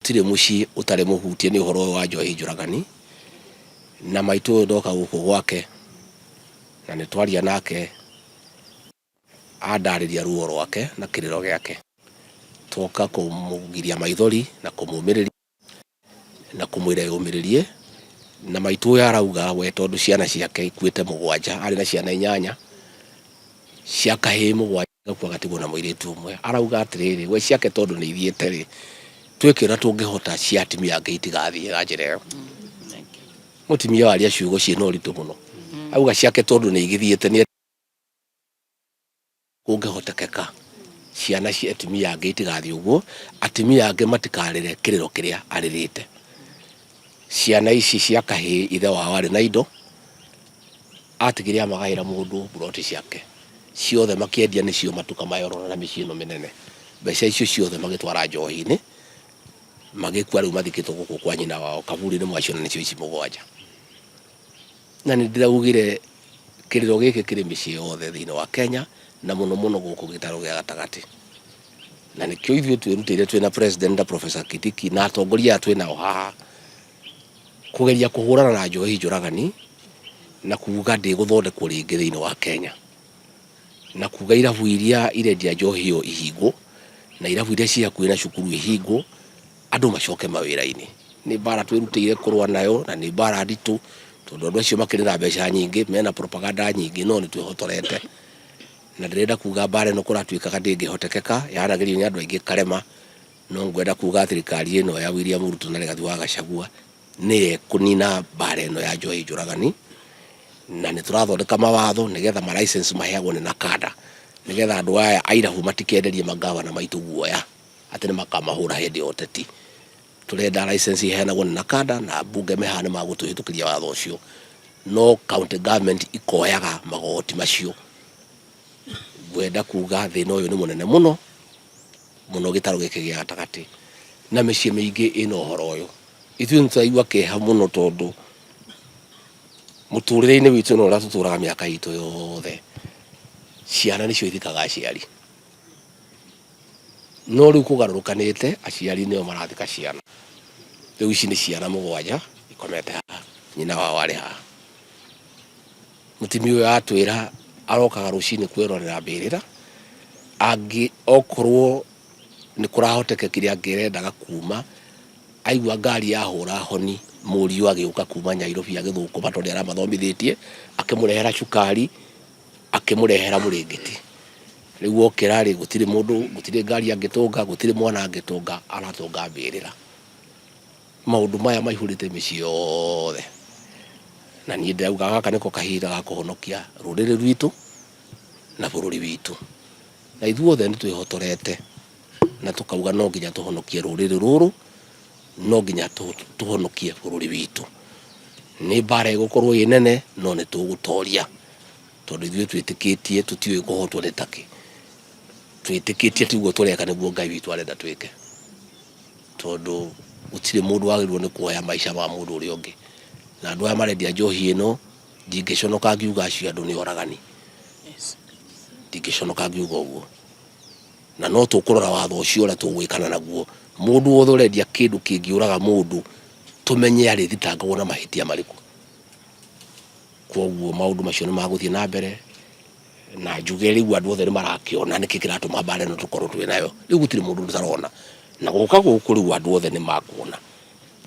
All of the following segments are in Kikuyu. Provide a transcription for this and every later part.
Gũtirĩ mũciĩ ũtarĩ mũhutie nĩ ũhoro ũyũ wa njohi njũragani, na maitũ ũyũ ndoka gũkũ gwake na nĩ twaria nake andarĩria ruo rwake na kĩrĩro gĩake. Twoka kũmũgiria maithori na kũmũmĩrĩria na kũmwĩra eyũmĩrĩrie, na maitũ ũyũ arauga we tondũ ciana ciake ikuĩte mũgwanja, arĩ na ciana inyanya cia kahĩĩ mũgwanja agakua agatigwo na mũirĩtu ũmwe. Arauga atĩrĩrĩ, we ciake tondũ nĩ ithiĩte rĩ, twĩke ũrĩa tũngĩhota cia atumia angĩ itigathiĩ na njĩra ĩyo. Mũtumia ũyũ aria ciugo ciĩna ũritũ mũno, auga ciake tondũ nĩ igĩthiĩte nĩ Kũngĩhotekeka, ciana cia atumia angĩ itigathiĩ ũguo, atumia angĩ matikarĩre kĩrĩro kĩrĩa arĩrĩte. Ciana ici cia kahĩĩ ithe wao arĩ na indo, atigire amagaĩra mũndũ mburoti ciake ciothe makĩendia nĩcio matuka maya ũrona na mĩciĩ ĩno mĩnene. Mbeca icio ciothe magĩtwara njohi-inĩ, magĩkua rĩu mathikĩtwo gũkũ kwa nyina wao kaburi-inĩ mwaciona nĩcio ici mũgwanja. Na nĩ ndĩraugire kĩrĩro gĩkĩ kĩrĩ mĩciĩ yothe thĩinĩ wa Kenya na mũno mũno gũkũ gĩtarũ gĩa gatagatĩ. Na nĩkĩo ithuĩ twĩrutĩire twĩna president na Professor Kindiki na atongoria aya twĩnao haha kũgeria kũhũrana na njohi njũragani na kuga ndĩgũthondekwo rĩngĩ thĩinĩ wa Kenya. Na kuga irabu iria irendia njohi ĩyo ihingwo na irabu iria ciĩ hakuhĩ na cukuru ihingwo. Andũ macoke mawĩra-inĩ. Nĩ mbara twĩrutĩire kũrũa nayo na nĩ mbara nditũ tondũ andũ acio makĩrĩ na mbeca nyingĩ, mena propaganda nyingĩ no nĩ twĩhotorete. Na ndĩrenda kuga mbara ĩno kũratuĩkaga ndĩngĩhotekeka, yanagerio nĩ andũ aingĩ ĩkarema, no ngwenda kuga thirikari ĩno ya William Ruto na Rigathi wa Gachagua nĩyo ĩkũnina mbara ĩno ya njohi njũragani, na nĩ tũrathondeka mawatho nĩgetha ma license maheagwo nĩ NACADA, nĩgetha andũ aya a irabu matikenderie mangavana maitũ guoya. Atĩ nĩ makamahũra hĩndĩ ya ũteti. Tũrenda license iheanagwo nĩ NACADA na ambunge me haha nĩ magũtũhĩtũkĩria watho ũcio. No county government ikoyaga magoti macio. Ngwenda kuga thĩna ũyũ nĩ mũnene mũno, mũno gĩtarũ gĩkĩ gĩa gatagatĩ. Na mĩciĩ mĩingĩ ĩna ũhoro ũyũ. Ithuĩ nĩ tũraigua kĩeha mũno tondũ mũtũrĩre-inĩ witũ na ũrĩa tũtũraga mĩaka itũ yothe, ciana nĩcio ithikaga aciari. No rĩu kũgarũrũkanĩte, aciari nĩo marathika ciana. Rĩu ici nĩ ciana mũgwanja ikomete haha, nyina wao arĩ haha. Mũtumia ũyũ atwĩra arokaga rũcinĩ kwĩrorera mbĩrĩra, angĩ okorwo nĩ kũrahotekekire angĩrendaga kuma, aigua ngari yahũra honi, mũriũ agĩũka kuma Nyairobi agĩthũkũma tondũ nĩ aramathomithĩtie, akĩmũrehera cukari, akĩmũrehera mũrĩngĩti. Rĩu okĩra rĩ, gũtirĩ mũndũ, gũtirĩ ngari angĩtũnga, gũtirĩ mwana angĩtũnga, aratũnga mbĩrĩra. Maũndũ maya maihũrĩte mĩciĩ yothe. Na niĩ ndĩrauga gaka nĩko kahinda ga kũhonokia rũrĩrĩ rwitũ na bũrũri witũ. Na ithuothe nĩ twĩhotorete na tũkauga no nginya tũhonokie rũrĩrĩ rũrũ, no nginya tũhonokie bũrũri witũ. Nĩ mbara ĩgũkorwo ĩ nene no nĩ tũgũtoria. Tondũ ithuĩ twĩtĩkĩtie tũtiũĩ kũhotwo nĩ takĩ. Twĩtĩkĩtie tiguo tũreka nĩguo Ngai witũ arenda twĩke. Tondũ gũtirĩ mũndũ wagĩrĩirwo nĩ kuoya maica ma mũndũ ũrĩa ũngĩ. Na andũ aya marendia njohi ĩno, ndingĩconoka ngiuga acio andũ nĩ oragani. Ndingĩconoka ngiuga ũguo. Na no tũkũrora watho ũcio ũrĩa tũgwĩkana naguo. Mũndũ wothe ũrendia kĩndũ kĩngĩũraga mũndũ, tũmenye arĩthitangagwo na mahĩtia marĩkũ. Kwoguo maũndũ macio nĩ magũthiĩ na mbere, na njuge rĩu andũ othe nĩ marakĩona nĩkĩ kĩratũma mbara ĩno tũkorwo twĩ nayo. Rĩu gũtirĩ mũndũ ũtarona. Na gũka gũkũ rĩu andũ othe nĩ makuona.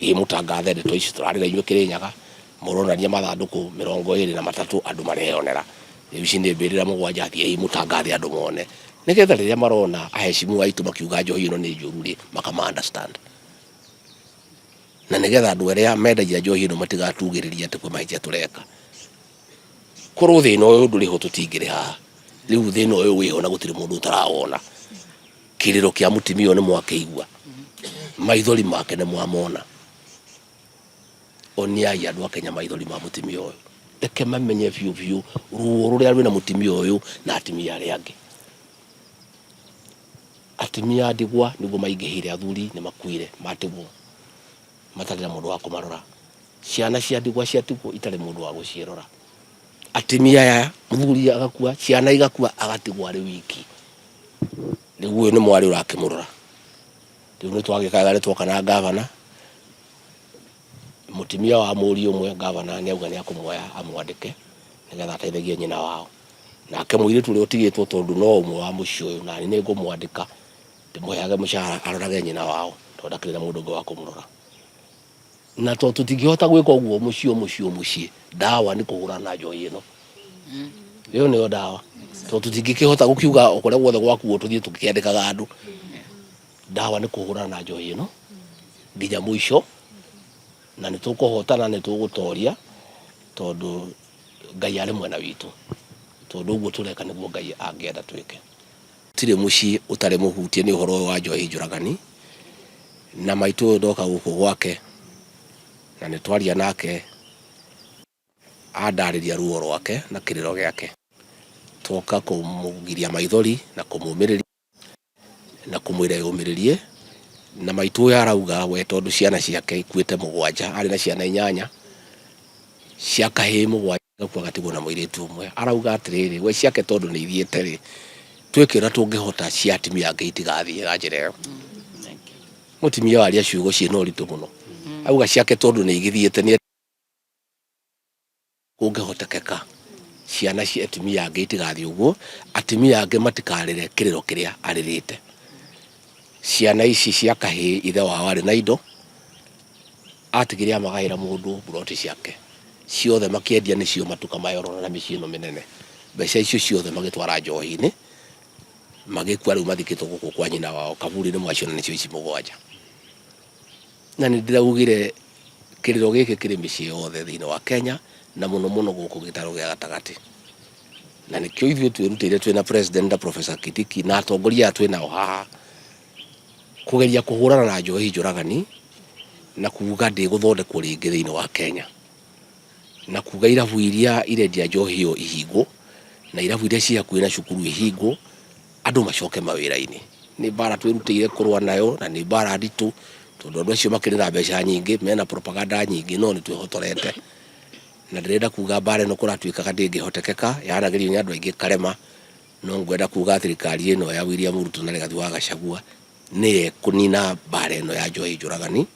Ĩ mũtangathe ndeto ici tũrarĩra inyuĩ Kĩrĩnyaga, mũronania mathandũkũ 23 andũ mareyonera. Rĩu ici nĩ mbĩrĩra mũgwanja, thiĩi mũtangathe andũ mone. Nĩgetha rĩrĩa marona aheshimu aitũ makiuga njohi ĩno nĩ njũru rĩ, makama understand. Na nĩgetha andũ arĩa mendagia njohi ĩno matigatugĩrĩrie atĩ kwĩ mahĩtia tũreka. Korwo thĩna ũyũ ndũrĩ ho tũtingĩrĩ haha. Rĩu thĩna ũyũ wĩho na gũtirĩ mũndũ ũtarawona. Kĩrĩro kĩa mũtumia ũyũ nĩ mwakĩigua, maithori make nĩ mwamona. Oniai andũ a Kenya maithori ma mũtumia ũyũ. Reke mamenye biũ biũ ruo rũrĩa rwĩna mũtumia ũyũ na atumia arĩa angĩ. Atumia a ndigwa nĩguo maingĩhire, athuri nĩ makuire matigwo matarĩ na mũndũ wa kũmarora. Ciana cia ndigwa ciatigwo itarĩ mũndũ wa gũciĩrora. Atumia aya mũthuri agakua, ciana igakua, agatigwo arĩ wiki. Rĩu ũyũ nĩ mwarĩ ũrakĩmũrora. Rĩu nĩ twagĩkaga nĩ twoka na ngavana, mũtumia wa mũriũ ũmwe ngavana nĩ auga nĩ akũmuoya amwandĩke nĩgetha ateithagie nyina wao. Nake mũirĩtu ũrĩa ũtigĩtwo tondũ no ũmwe wa mũciĩ ũyũ nani nĩ ngũmwandĩka ndĩmũheage mũcara arorage nyina wao tondũ ndakĩrĩ na mũndũ ũngĩ wa kũmũrora. Na tondũ tũtingĩhota gwĩka ũguo mũciĩ o mũciĩ o mũciĩ, ndawa nĩ kũhũrana na njohi ĩno. Ĩyo nĩyo ndawa. Tondũ tũtingĩkĩhota gũkiuga o kũrĩa guothe gwakuo tũthiĩ tũkĩandĩkaga andũ. Ndawa nĩ kũhũrana na njohi ĩno nginya mũico, na nĩ tũkũhotana nĩ tũgũtoria tondũ Ngai arĩ mwena witũ. Tondũ ũguo tũreka nĩguo Ngai angĩenda twĩke. Gũtirĩ mũciĩ ũtarĩ mũhutie nĩ ũhoro ũyũ wa njohi njũragani, na maitũ ũyũ ndoka gũkũ gwake na nĩ twaria nake andarĩria ruo rwake na kĩrĩro gĩake. Twoka kũmũgiria maithori na kũmũmĩrĩria na kũmwĩra eyũmĩrĩrie, na maitũ ũyũ arauga we tondũ ciana ciake ikuĩte mũgwanja, arĩ na ciana inyanya cia kahĩĩ mũgwanja agakua agatigwo na mũirĩtu ũmwe. Arauga atĩrĩrĩ, we ciake tondũ nĩ ithiĩte rĩ, twĩke ũrĩa tũngĩhota cia atumia angĩ itigathiĩ na njĩra ĩyo. Mũtumia ũyũ aria ciugo ciĩna ũritũ mũno, auga ciake tondũ nĩ igĩthiĩte nĩ Kũngĩhotekeka, ciana cia atumia angĩ itigathiĩ ũguo, atumia angĩ matikarĩre kĩrĩro kĩrĩa arĩrĩte. Ciana ici cia kahĩĩ ithe wao arĩ na indo, atigire amagaĩra mũndũ mburoti ciake ciothe makĩendia nĩcio matuka maya ũrona na mĩciĩ ĩno mĩnene. Mbeca icio ciothe magĩtwara njohi-inĩ, magĩkua rĩu mathikĩtwo gũkũ kwa nyina wao kaburi-inĩ mwaciona nĩcio ici mũgwanja. Na nĩ ndĩraugire kĩrĩro gĩkĩ kĩrĩ mĩciĩ yothe thĩinĩ wa Kenya na mũno mũno gũkũ gĩtarũ gĩa gatagatĩ. Na nĩkĩo ithuĩ twĩrutĩire twĩna president na Professor Kindiki na atongoria aya twĩnao haha kũgeria kũhũrana na njohi njũragani na kuga ndĩgũthondekwo rĩngĩ thĩinĩ wa Kenya. Na kuga irabu iria irendia njohi ĩyo ihingwo na irabu iria ciĩ hakuhĩ na cukuru ihingwo. Andũ macoke mawĩra-inĩ. Nĩ mbara twĩrutĩire kũrũa nayo na nĩ mbara nditũ tondũ andũ acio makĩrĩ na mbeca nyingĩ, mena propaganda nyingĩ no nĩ twĩhotorete. Na ndĩrenda kuga mbara ĩno kũratuĩkaga ndĩngĩhotekeka, yanagerio nĩ andũ aingĩ ĩkarema, no ngwenda kuga thirikari ĩno ya William Ruto na Rigathi wa Gachagua nĩyo ĩkũnina mbara ĩno ya njohi njũragani,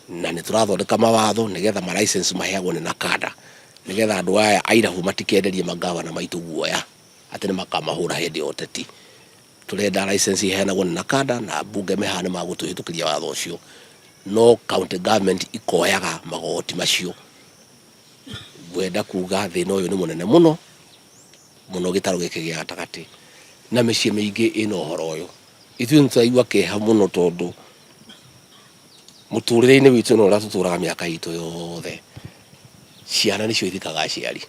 na nĩ tũrathondeka mawatho nĩgetha ma license maheagwo nĩ NACADA, nĩgetha andũ aya a irabu matikenderie mangavana maitũ guoya. Atĩ nĩ makamahũra hĩndĩ ya ũteti. Tũrenda license iheanagwo nĩ NACADA na ambunge me haha nĩ magũtũhĩtũkĩria watho ũcio. No county government ikoyaga magoti macio. Ngwenda kuga thĩna ũyũ nĩ mũnene mũno, mũno gĩtarũ gĩkĩ gĩa gatagatĩ. Na mĩciĩ mĩingĩ ĩna ũhoro ũyũ. Ithuĩ nĩ tũraigua kĩeha mũno tondũ mũtũrĩre-inĩ witũ na ũrĩa tũtũraga mĩaka itũ yothe, ciana nĩcio ithikaga aciari.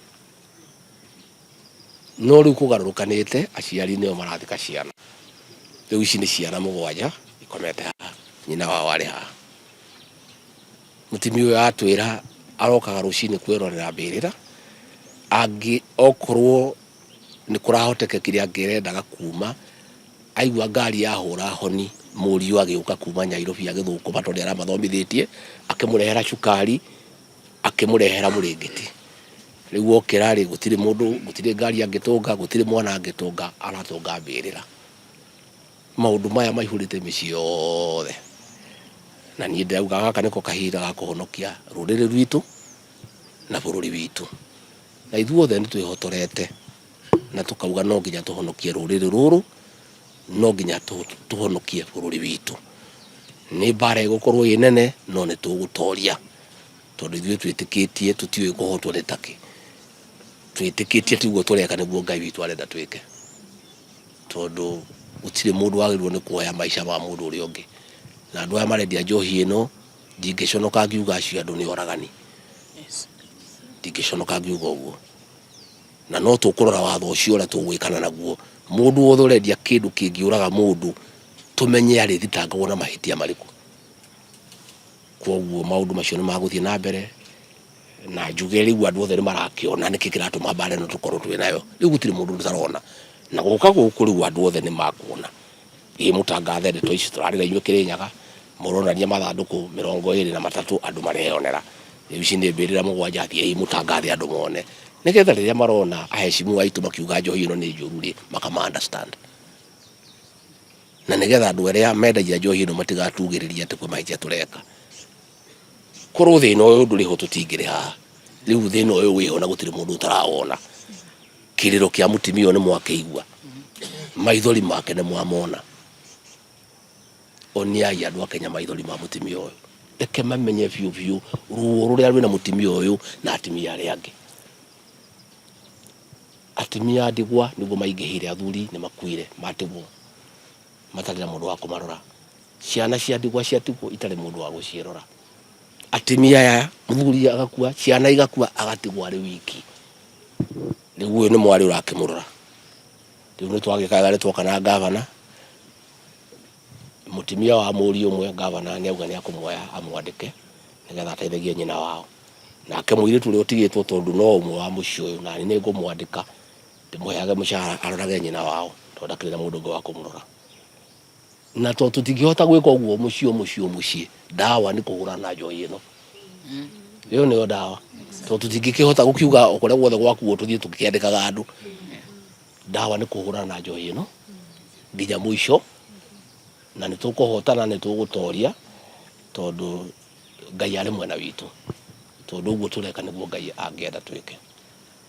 No rĩu kũgarũrũkanĩte, aciari nĩo marathika ciana. Rĩu ici nĩ ciana mũgwanja ikomete haha, nyina wao arĩ haha. Mũtumia ũyũ atwĩra arokaga rũcinĩ kwĩrorera mbĩrĩra, angĩ okorwo nĩ kũrahotekekire angĩrendaga kuma, aigua ngari yahũra honi, mũriũ agĩũka kuma Nyairobi agĩthũkũma tondũ nĩ aramathomithĩtie, akĩmũrehera cukari, akĩmũrehera mũrĩngĩti. Rĩu okĩra rĩ, gũtirĩ mũndũ, gũtirĩ ngari angĩtũnga, gũtirĩ mwana angĩtũnga, aratũnga mbĩrĩra. Maũndũ maya maihũrĩte mĩciĩ yothe. Na niĩ ndĩrauga gaka nĩko kahinda ga kũhonokia rũrĩrĩ rwitũ na bũrũri witũ. Na ithuothe nĩ twĩhotorete na tũkauga no nginya tũhonokie rũrĩrĩ rũrũ, no nginya tũhonokie bũrũri witũ. Nĩ mbara ĩgũkorwo ĩ nene no nĩ tũgũtoria. Tondũ ithuĩ twĩtĩkĩtie tũtiũĩ kũhotwo nĩ takĩ. Twĩtĩkĩtie tiguo tũreka nĩguo Ngai witũ arenda twĩke. Tondũ gũtirĩ mũndũ wagĩrĩirwo nĩ kuoya maica ma mũndũ ũrĩa ũngĩ. Na andũ aya marendia njohi ĩno, ndingĩconoka ngiuga acio andũ nĩ oragani. Ndingĩconoka ngiuga ũguo. Na no tũkũrora watho ũcio ũrĩa tũgwĩkana naguo. Mũndũ wothe ũrendia kĩndũ kĩngĩũraga mũndũ, tũmenye arĩthitangagwo na mahĩtia marĩkũ. Kwoguo maũndũ macio nĩ magũthiĩ na mbere, na njuge rĩu andũ othe nĩ marakĩona nĩkĩ kĩratũma mbara ĩno tũkorwo twĩ nayo. Rĩu gũtirĩ mũndũ ũtarona. Na gũka gũkũ rĩu andũ othe nĩ makuona. Ĩ mũtangathe ndeto ici tũrarĩra inyuĩ Kĩrĩnyaga, mũronania mathandũkũ 23 andũ mareyonera. Rĩu ici nĩ mbĩrĩra mũgwanja, thiĩi mũtangathe andũ mone. Nĩgetha rĩrĩa marona aheshimu aitũ makiuga njohi ĩno nĩ njũru rĩ, makama understand. Na nĩgetha andũ arĩa mendagia njohi ĩno matigatugĩrĩrie atĩ kwĩ mahĩtia tũreka. Korwo thĩna ũyũ ndũrĩ ho tũtingĩrĩ haha. Rĩu thĩna ũyũ wĩho na gũtirĩ mũndũ ũtarawona. Kĩrĩro kĩa mũtumia ũyũ nĩ mwakĩigua, maithori make nĩ mwamona. Oniai andũ a Kenya maithori ma mũtumia ũyũ. Reke mamenye biũ biũ ruo rũrĩa rwĩna mũtumia ũyũ na atumia arĩa angĩ. Atumia a ndigwa nĩguo maingĩhire, athuri nĩ makuire matigwo matarĩ na mũndũ wa kũmarora. Ciana cia ndigwa ciatigwo itarĩ mũndũ wa gũciĩrora. Atumia aya mũthuri agakua, ciana igakua, agatigwo arĩ wiki. Rĩu ũyũ nĩ mwarĩ ũrakĩmũrora. Rĩu nĩ twagĩka wega nĩ twoka na ngavana, mũtumia wa mũriũ ũmwe ngavana nĩ auga nĩ ekũmuoya amwandĩke nĩgetha ateithagie nyina wao. Nake mũirĩtu ũrĩa ũtigĩtwo tondũ no ũmwe wa mũciĩ ũyũ nani nĩ ngũmwandĩka ndĩmũheage mũcara arorage nyina wao tondũ ndakĩrĩ na mũndũ ũngĩ wa kũmũrora. Na tondũ tũtingĩhota gwĩka ũguo mũciĩ o mũciĩ o mũciĩ, ndawa nĩ kũhũrana na njohi ĩno. Ĩyo nĩyo ndawa. Tondũ tũtingĩkĩhota gũkiuga o kũrĩa guothe gwakuo tũthiĩ tũkĩandĩkaga andũ. Ndawa nĩ kũhũrana na njohi ĩno nginya mũico, na nĩ tũkũhotana nĩ tũgũtoria tondũ Ngai arĩ mwena witũ. Tondũ ũguo tũreka nĩguo Ngai angĩenda twĩke.